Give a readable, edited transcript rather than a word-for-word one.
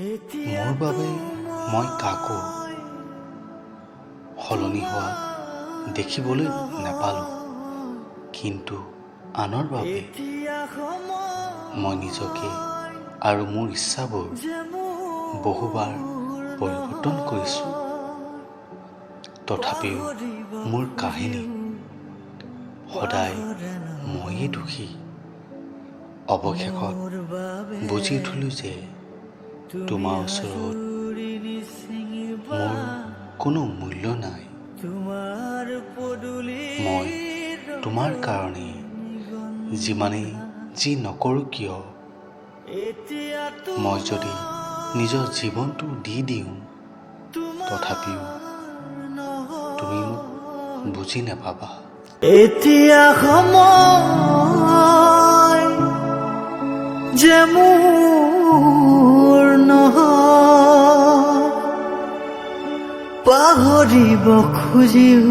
মোৰ বাবে মই কাকো সলনি হোৱা দেখিবলৈ নাপালোঁ, কিন্তু আনৰ বাবে মই নিজকে আৰু মোৰ ইচ্ছাবোৰ বহুবাৰ পৰিৱৰ্তন কৰিছোঁ। তথাপিও মোৰ কাহিনীত সদায় ময়েই দোষী। অৱশেষত বুজি উঠিলোঁ যে তোমাৰ ওচৰত মোৰ কোনো মূল্য নাই। মই তোমাৰ কাৰণে যিমানেই যি নকৰোঁ কিয়, মই যদি নিজৰ জীৱনটো দি দিওঁ, তথাপিও তুমি মোক বুজি নাপাবা। এতিয়া সময় যে মোৰ নহয়, পাহৰিব খুজিও